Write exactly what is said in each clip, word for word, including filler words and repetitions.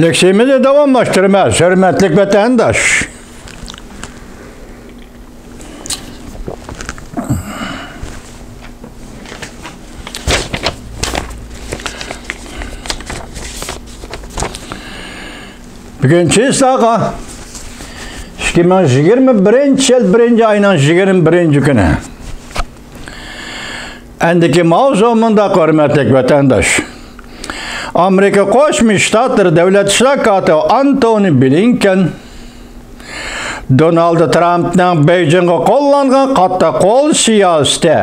لېكسىيىمىزنى داۋاملاشتۇرىمىز، ھۆرمەتلىك ۋەتەنداش. بۈگۈن چېسلاغا ئىككى مىڭ يىگىرمە بىرىنچى يىل بىرىنچى ئاينىڭ يىگىرمە بىرىنچى كۈنى. ئەندىكى ماۋزۇ مۇنداق، ھۆرمەتلىك ۋەتەنداش. ئامېرىكا قوشما شتاتلىرى دۆلەت ئىشلار كاتىپى ئانتونى بلىنكېن دونالد ترامپنىڭ بېيجىڭغا قوللانغان قاتتىق قول سىياسىتى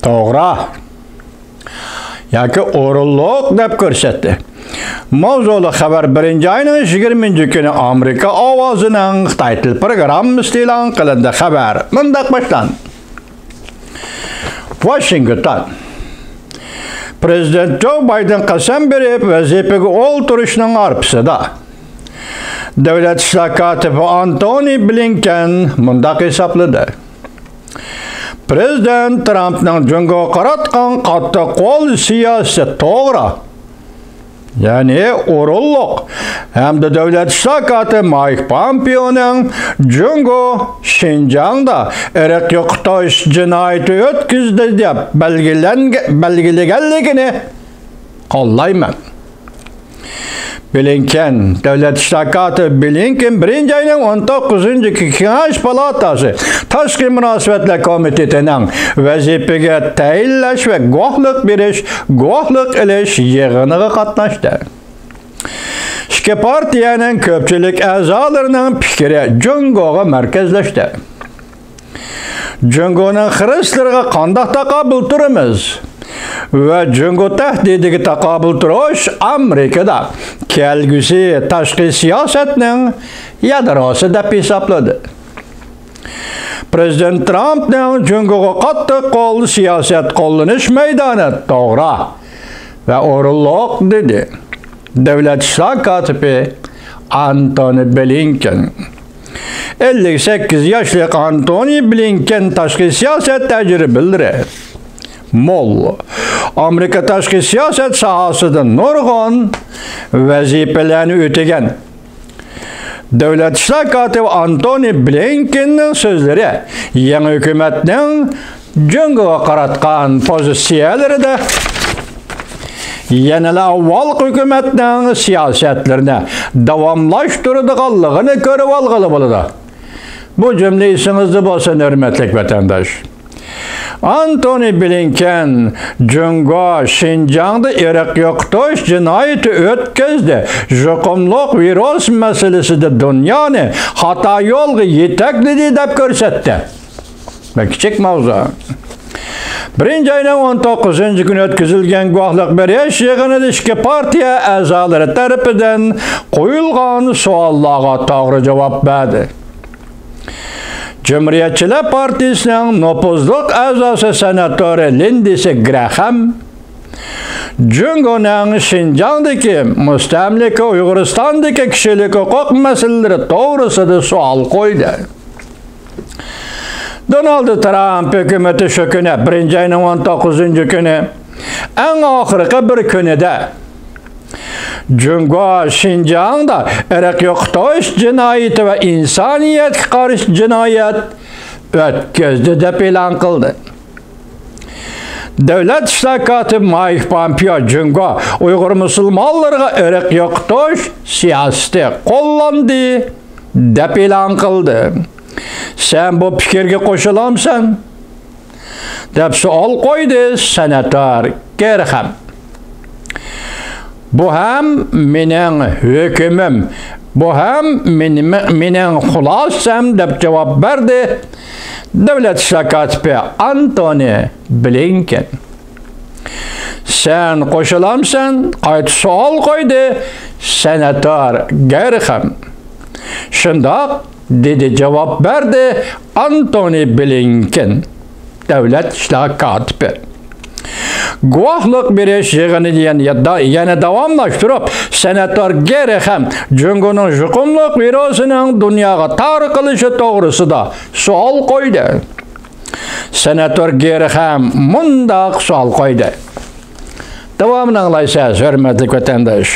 توغرا ياكى ئورۇنلۇق دەپ كۆرسەتتى. ماۋزۇلۇق خەۋەر بىرىنچى ئاينىڭ يىگىرمىنچى كۈنى ئامېرىكا ئاۋازىنىڭ خىتاي تىل پروگراممىسىدا ئېلان قىلىندى. خەۋەر مۇنداق باشلاندى. ۋاشىنگتون. پرېزىدېنت جو بايدېن قەسەم بېرىپ، ۋەزىپىگە ئولتۇرۇشنىڭ ھارپىسىدا، دۆلەت ئىشلار كاتىپى ئانتونى بلىنكېن مۇنداق ھېسابلىدى: پرېزىدېنت ترامپنىڭ جۇڭگوغا قاراتقان قاتتىق قول سىياسىتى توغرا، يەنى ئورۇنلۇق، ھەمدە دۆلەت ئىشلار كاتىپى مايك پامپېئونىڭ جۇڭگو شىنجاڭدا ئىرق يوقىتىش جىنايىتى ئۆتكۈزدى دەپ بەلگىلەنگە-، بەلگىلىگەنلىكىنى قوللايمەن. بلىنكېن، دۆلەت ئىشلار كاتىپى بلىنكېن بىرىنچى ئاينىڭ ئون توققۇزىنچى كۈنى كېڭەش پالاتاسى تاشقى مۇناسىۋەتلەر كومىتېتىنىڭ ۋەزىپىگە تەيىنلەش ۋە گۇۋاھلىق بېرىش، گۇۋاھلىق ئېلىش يىغىنىغا قاتناشتى. ئىككى پارتىيەنىڭ كۆپچىلىك ئەزالىرىنىڭ پىكرى جۇڭگوغا مەركەزلەشتى. جۇڭگونىڭ خىرىسلىرىغا قانداق تاقابىل تۇرىمىز؟ ۋە جۇڭگو تەھدىتىگە تاقابىل تۇرۇش ئامېرىكىدا كەلگۈسى تاشقى سىياسەتنىڭ يادروسى دەپ ھېسابلىدى. پرېزىدېنت ترامپنىڭ جۇڭگوغا قاتتىق قول سىياسەت قوللىنىش مەيدانى توغرا ۋە ئورۇنلۇق، دېدى دۆلەت ئىشلار كاتىپى ئانتونى بلىنكېن. ئەللىك سەككىز ياشلىق ئانتونى بلىنكېن تاشقى سىياسەت تەجرىبىلىرى مول، ئامېرىكا تاشقى سىياسەت ساھەسىدە نۇرغۇن ۋەزىپىلەرنى ئۆتىگەن. دۆلەت ئىشلار كاتىپى ئانتونى بلىنكېننىڭ سۆزلىرى يېڭى ھۆكۈمەتنىڭ جۇڭگوغا قاراتقان پوزىتسىيەلىرىدە يەنىلا ئاۋۋالقى ھۆكۈمەتنىڭ سىياسەتلىرىنى داۋاملاشتۇرىدىغانلىقىنى كۆرۈۋالغىلى بولىدۇ. بۇ جۈملە ئېسىڭىزدە بولسۇن، ھۆرمەتلىك ۋەتەنداش. ئانتونى بلىنكېن جۇڭگو شىنجاڭدا ئىرق يوقىتىش جىنايىتى ئۆتكۈزدى، يۇقۇملۇق ۋىرۇس مەسىلىسىدە دۇنيانى خاتا يولغا يېتەكلىدى دەپ كۆرسەتتى. بەك كىچىك ماۋزۇ. بىرىنچى ئاينىڭ ئون توققۇزىنچى كۈنى ئۆتكۈزۈلگەن گۇۋاھلىق بېرىش يىغىنىدا ئىككى پارتىيە ئەزالىرى تەرىپىدىن قويۇلغان سوئاللارغا توغرا جاۋاب بەردى. جۇمھۇرىيەتچىلەر پارتىيىسىنىڭ نوپۇزلۇق ئەزاسى سېناتور لىندىسى گرېخام جۇڭگونىڭ شىنجاڭدىكى مۇستەملىكە ئۇيغۇرىستاندىكى كىشىلىك ھوقۇق مەسىلىلىرى توغرىسىدا سوئال قويدى. دونالد ترامپ ھۆكۈمىتى شۇ كۈنى، بىرىنچى ئاينىڭ ئون توققۇزىنچى كۈنى، ئەڭ ئاخىرقى بىر كۈنىدە، جۇڭگو شىنجاڭدا ئىرق يوقىتىش جىنايىتى ۋە ئىنسانىيەتكە قارشى جىنايەت ئۆتكۈزدى دەپ ئېلان قىلدى. دۆلەت ئىشلار كاتىپى مايك پامپېئو جۇڭگو ئۇيغۇر مۇسۇلمانلىرىغا ئىرق يوقىتىش سىياسىتى قوللاندى دەپ ئېلان قىلدى. سەن بۇ پىكىرگە قوشۇلامسەن؟ دەپ سوئال قويدى سېناتور گېرخام. بۇ ھەم مېنىڭ ھۆكۈمۈم، بۇ ھەم مېنىڭ، مېنىڭ خۇلاسەم، دەپ جاۋاب بەردى دۆلەت ئىشلار كاتىپى ئانتونى بلىنكېن. سەن قوشۇلامسەن؟ قايتا سوئال قويدى سېناتور گېرخام. شۇنداق، دېدى جاۋاب بەردى ئانتونى بلىنكېن، دۆلەت ئىشلار كاتىپى. گۇۋاھلىق بېرىش يىغىنىنى يەنە، يەنە داۋاملاشتۇرۇپ، سېناتور گېرخام جۇڭگونىڭ يۇقۇملۇق ۋىرۇسىنىڭ دۇنياغا تارقىلىشى توغرىسىدا سوئال قويدى. سېناتور گېرخام مۇنداق سوئال قويدى. داۋامىنى ئاڭلايسىز، ھۆرمەتلىك ۋەتەنداش.